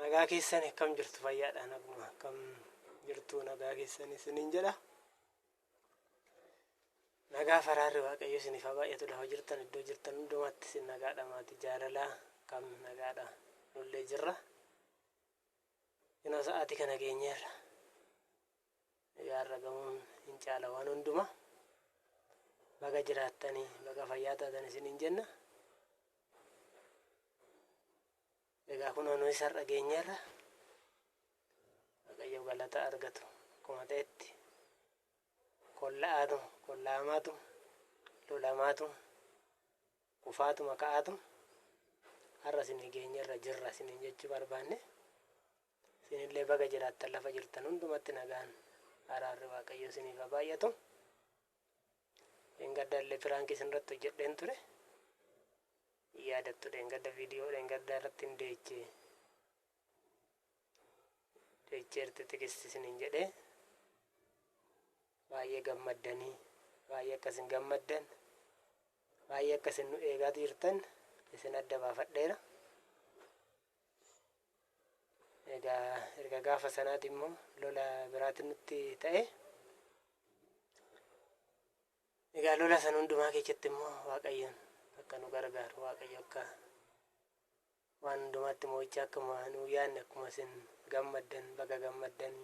Nagaa keessan akkam jirtu? Fayyaadha, naguma akkam jirtu? Nagaa keessan isiniin jedha. Nagaa faraarri Waaqayyo isiniif haa baay'atu lafa jirtan, iddoo jirtan hundumaatti. Isin nagaadha maatii jaalalaa? Kam nagaadha? Nullee jirra. Yeroo sa'aatii kana geenyeerra. Egaa har'a gamuun hin caala waan hundumaa. Baga jiraattanii, baga fayyaa taatan isiniin jenna. Egaa kunoo nuyi har'a geenyeerra. Waaqayyo galata argatu. Akkuma ta'etti kolla'aatu, kolla'amaatu, lolamaatu, kufaatuma ka'aatu har'a isin geenyeerra jirra isiniin jechuu barbaanne. Isinillee baga jiraattan lafa jirtan hundumatti, nagaan araarri Waaqayyo isiniif haa baay'atu. Dheengadda illee prank isinirratti hojjedheen ture. Yaadattu, dheengadda viidiyoo dheengadda irratti hin deechee deecheerti Tigisti isiniin jedhee, baay'ee gammaddanii, baay'ee akkasin gammaddan, baay'ee akkasin nu eegaa jirtan isin adda baafadheera. Egaa erga gaafa sanaati immoo lola biraati nutti ta'e. Egaa lola san hundumaa keessatti immoo Waaqayyoon akka nu gargaaru, Waaqayyo akka waan hundumaatti mo'icha akkuma nu yaadne, akkuma isin gammaddan, baga gammaddan,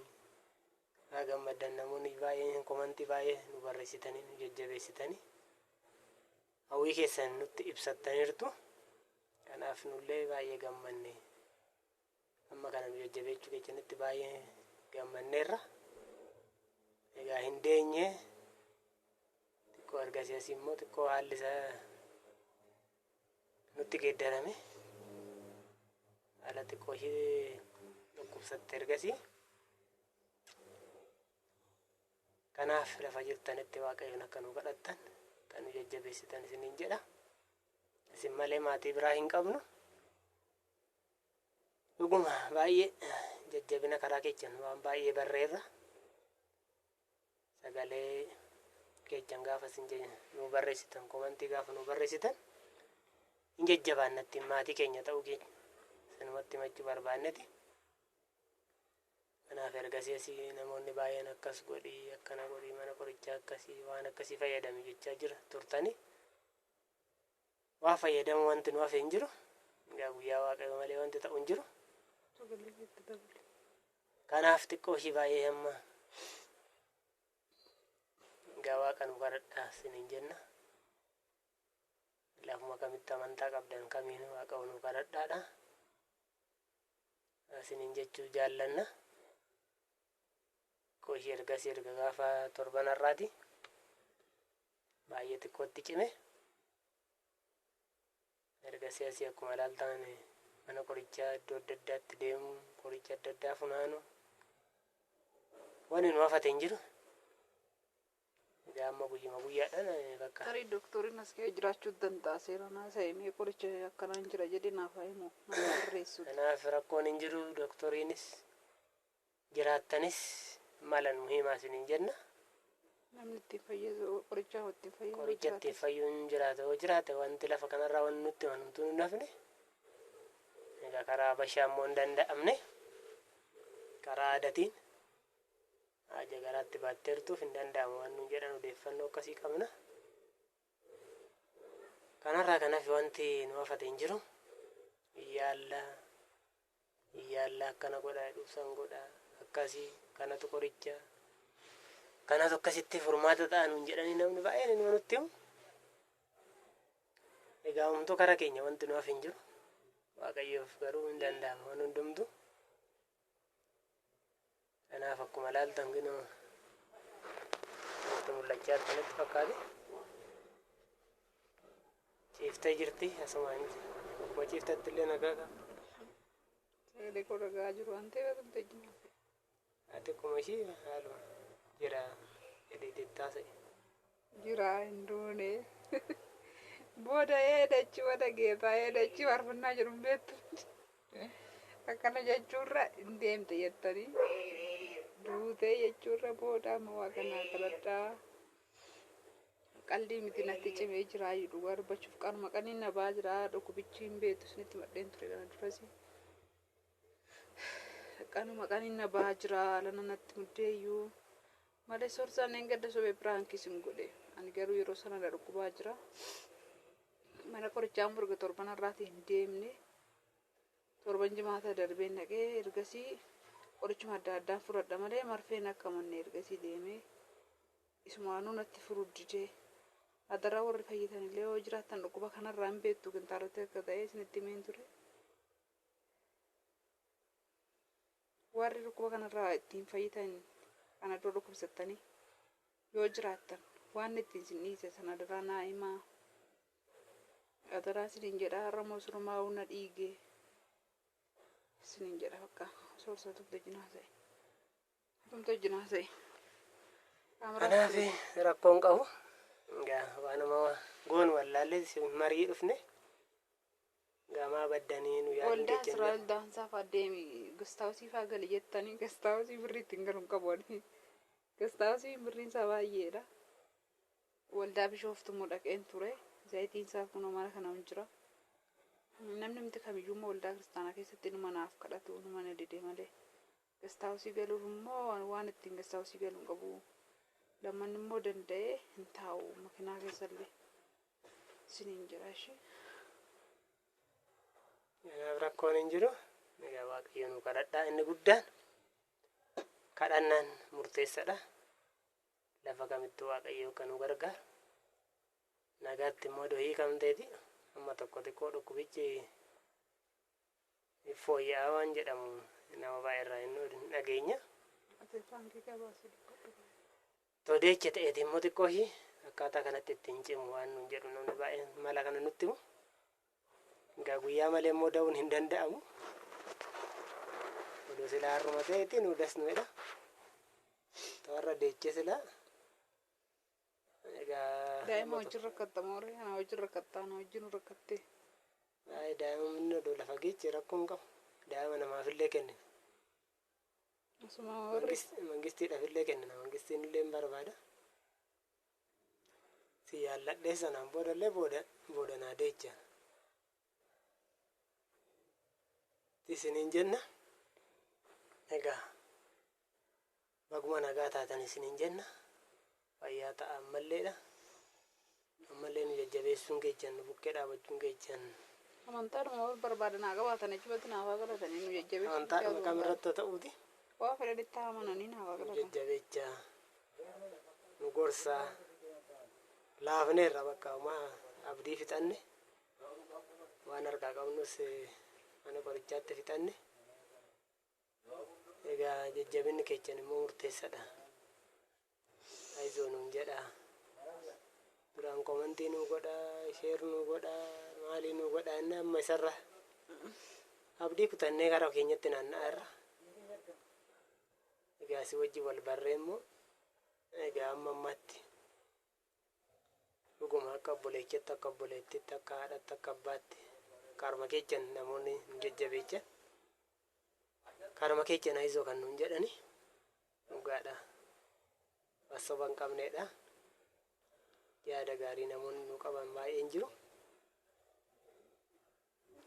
haa gammaddan, namoonni baay'een comment baay'ee nu barreessitanii, nu jajjabeessitanii, hawwii keessan nutti ibsattaniirtu. Kanaaf nullee baay'ee gammanne. Amma kana nu jajjabeechuu keessanitti baay'ee gammanneerra. Egaa hin deenye. Xiqqoo ergasii asii immoo xiqqoo haalli isaa nutti geeddarame. Haala xiqqoo ishee dhukkubsatte ergasii. Kanaaf lafa jirtanitti Waaqayyoon akka nu kadhattan, kan nu jajjabeessitan isiniin jedha. Isin malee maatii biraa hin qabnu. Dhuguma baay'ee jajjabina karaa keechan waan baay'ee barreerra. Sagalee keechan gaafa isin nu barreessitan, comment gaafa nu barreessitan, hin jajjabaannatti maatii keenya ta'uu keenya isinumatti himachuu barbaanneti. Kanaaf ergasii asii namoonni baay'een akkas godhii, akkana godhii, mana qorichaa akkasii, waan akkasii fayyadami jechaa jira turtani. Waa fayyadamu wanti nu hafe hin jiru. Egaa guyyaa Waaqayyo malee wanti ta'u hin jiru. Kanaaf xiqqoo ishii baay'ee hamma egaa Waaqa nu kadhadhaa isiniin jenna. Lafuma kamitti amantaa qabdan kamiinuu Waaqa nu kadhadhaadha. Isiniin jechuu jaallanna. Xiqqoo ishii ergasii, erga gaafa torban har'aati baay'ee xiqqootti cime. Ergasii asii akkuma ilaaltan mana qorichaa iddoo adda addaatti deemu, qoricha adda addaa funaanu, wanni nu hafate hin jiru. Egaa amma guyyuma guyyaadhaan bakka. Tarii dooktoriin as ka'ee jiraachuu danda'a. Seera naa sa'imee qoricha akkanaan jira jedhee naaf haa himu. Naaf barreessu. Kanaaf rakkoon hin jiru, dooktoriinis jiraattanis mala nu himaa isiniin jenna. Namni ittiin fayyadu qoricha ittiin fayyadu. Qoricha ittiin fayyuun jiraate yoo jiraate, wanti lafa kanarraa wanti nutti himan homtuu nu nafne. Egaa karaa Habashaa immoo hin danda'amne. Karaa aadaatiin haja garaatti baatteertuuf hin danda'amu waan nuun jedhan odeeffannoo akkasii qabna. Kanarraa kanaaf wanti nu hafate hin jiru. Yaalla yaalla, akkana godha, dhufsan godha, akkasii kanatu qoricha kanatu akkasitti furmaata ta'a nuun jedhanii namni baay'een inuma nutti himu. Egaa homtuu karaa keenya wanti nu hafe hin jiru. Waaqayyoof garuu hin danda'ama waan hundumtu. Kanaaf akkuma ilaaltan kunoo itti mul'achaa jirti natti fakkaate. Ciiftee jirti asumaan, akkuma ciiftetti illee nagaa qaba. Sagalee koo dhagaa jiru waan ta'eef atumte jiru. Ati akkuma ishii haaluma jira jedhee taasa'e. Jira, hin duune. Booda eedachii wada geetaa eedachii faarfannaa jedhu hin beektu. Akkana jechuurra hin deemte jettanii duutee jechuurra booda amma Waaqa naa kadhadhaa. Qaldii miti, natti cimee jira dhugaa dubbachuuf, qaruma qanii na ba'aa jira, dhukkubichi hin beektu, isinitti madheen ture kana durasi. Qanuma qaninna bahaa jira lana natti muddeeyyuu malee sorsaan een gadda sobee piraankii sin godhe. Ani garuu yeroo sana na dhukkubaa jira. Mana qorichaa murga torban irraatii hin deemne. Torban jimaata darbeen dhaqee ergasii qorichuma adda addaan fudhadha malee marfeen akka manne ergasii deemee isumaanuu natti furuu didee. Adaraa warri fayyitan illee yoo jiraattan dhukkuba kanarraa hin beektu gintaarotti akka ta'e isinitti himeen ture. Warri dhukkuba kanarraa ittiin fayyitan kana dura dhukkubsattanii yoo jiraattan waan ittiin isin dhiise sana adaraa naa himaa. Adaraa isiniin jedha har'a moo sirumaa na dhiige isiniin jedha bakka soorsa tumte jinaa ta'e. Tumte jinaa ta'e. Kanaaf rakkoon qabu. Egaa waanuma goonu wallaallee marii dhufne gamaa baddanii nu yaaduun Waldaa keenya. Israa'el daansaa fa'aa deemi gastaawusii fa'aa gali jettanii gastaawusii birrii ittiin galu hin qabu ani. Gastaawusii birriin isaa baay'eedha. Waldaa Bishooftuu immoo dhaqeen ture. Zayitiin isaa kunoo mana kana hin jira. Namni miti kamiyyuu immoo waldaa kiristaanaa keessatti numa naaf kadhatu numa na dide malee. Gastaawusii galuuf immoo waan ittiin gastaawusii galu hin qabu. Lammanni immoo danda'ee hin taa'u makinaa keessallee. Isiniin jira ishee. Kanaaf rakkoon hin jiru. Egaa Waaqayyo nu kadhadhaa inni guddaan kadhannaan murteessaadha. Lafa kamittuu Waaqayyo akka nu gargaaru. Nagaatti immoo dohii kam ta'eeti amma tokko xiqqoo dhukkubichi fooyya'aa waan jedhamu nama baay'ee irraa hin dhageenya. Ati baankii gabaasii dubbadhu. Todeecha ta'eeti immoo xiqqoo ishii akkaataa kanatti ittiin cimu waan nuun jedhu namni baay'een mala kana nutti himu. Egaa guyyaa malee immoo da'uun hin danda'amu. Oduu silaa har'uma ta'eeti nu dasnuedha. Toorra deechee silaa. Egaa Daa'ima wajjin rakkatta mooree ana wajjin rakkatta ana wajjin rakkatte. Daa'ima inni oduu lafa geeche rakkoo hin qabu. Daa'ima namaafillee kennina. Asuma warri Mangistiidhaafillee kennina. Mangistiin illee hin barbaada. Si yaalladhee sanaan boodallee booda booda naa deecha. Isiniin jenna. Egaa baguma nagaa taatan isiniin jenna. Fayyaa ta'a ammalleedha. Ammallee nu jajjabeessuun keechan nu bukkee dhaabachuun keechan. Amantaadhuma wal barbaadan haa qabaatan achumatti naaf haa kadhatanii nu jajjabeessuun Amantaadhuma kamirratti haa ta'uuti. Waa fedhanitti haa amananii naaf haa Nu kadhatan. jajjabeechaa. Nu gorsaa. Laafneerra bakka homaa abdii fixanne. Waan harkaa qabnus mana qorichaatti fixanne. Egaa jajjabinni keechan immoo murteessaadha. Ayizoo nuun jedhaa. Duraan komantii nu godhaa, sheer nu godhaa, maalii nu godhaa inni amma isarra abdii kutannee gara keenyatti naanna'aa irra. Egaa si wajjin wal barree immoo egaa amma ammaatti dhuguma akka obboleettiitti akka obboleettiitti akka haadhaatti akka abbaatti karma keechan namoonni nu jajjabeechan karma keechan ayizoo kan nuun jedhani dhugaadha. Soba hin qabneedha. Yaada gaarii namoonni nu qaban baay'een jiru.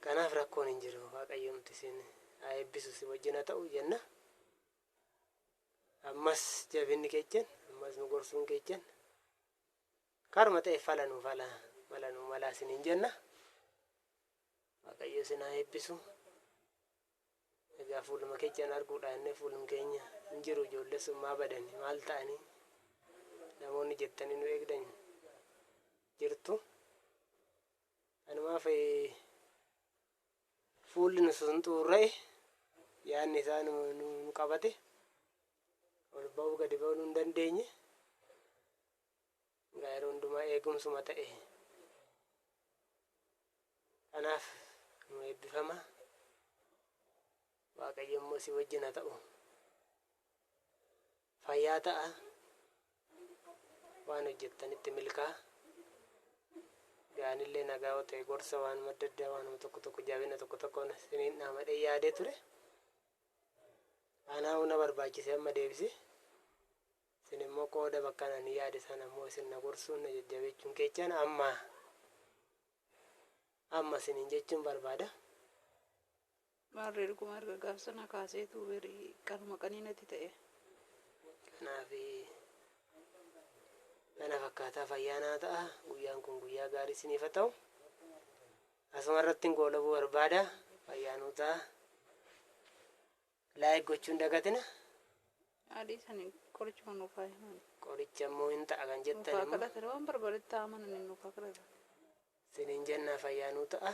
Kanaaf rakkoon hin jiru. Waaqayyoomti isin haa eebbisu si wajjin haa ta'u jenna. Ammas jabinni keechan, ammas nu gorsuun keechan karma ta'e fala nu fala mala nu malaa isiniin jenna. Waaqayyo isin haa eebbisu. Egaa fuuluma keechan arguudhaan inni fuulum keenya hin jiru ijoollee sun maa badani maal ta'anii namoonni jettanii nu eegdan jirtu. Kanumaaf fuulli nu sun xuurra'e yaadni isaa nu qabate ol ba'uu gadi ba'uu nu hin dandeenye. Egaa yeroo hundumaa eegumsuma ta'e. Kanaaf nu eebbifama. Waaqayyo immoo si wajjin haa ta'u. Fayyaa ta'a. Waan hojjettanitti milkaa. Gaanillee nagaa yoo ta'e gorsa waan madda addaa waan tokko tokko jabina tokko tokko isiniin dhaamadhee yaadee ture. Kanaaf na barbaachise amma deebise. Isin immoo qooda bakka ani yaade sana immoo isin na gorsuun na jajjabeechuun keechan amma amma isiniin jechuun barbaada. Maarree dhuguma erga gaaf sana kaaseetu berii kanuma qaniinatti ta'e. Kanaaf kana fakkaataa fayyaanaa ta'a. Guyyaan kun guyyaa gaarii isiniif haa ta'u. Asuma irratti goolabuu barbaada. Fayyaanuu ta'a. Like gochuun dagatina. Adii sanii qorichuma nuuf haa himan. Qoricha immoo hin ta'a kan jettan Nuuf haa immoo kadhatan, waan barbaadetti haa amanan, nuuf haa kadhatan. Isiniin jennaa, fayyaanuu ta'a.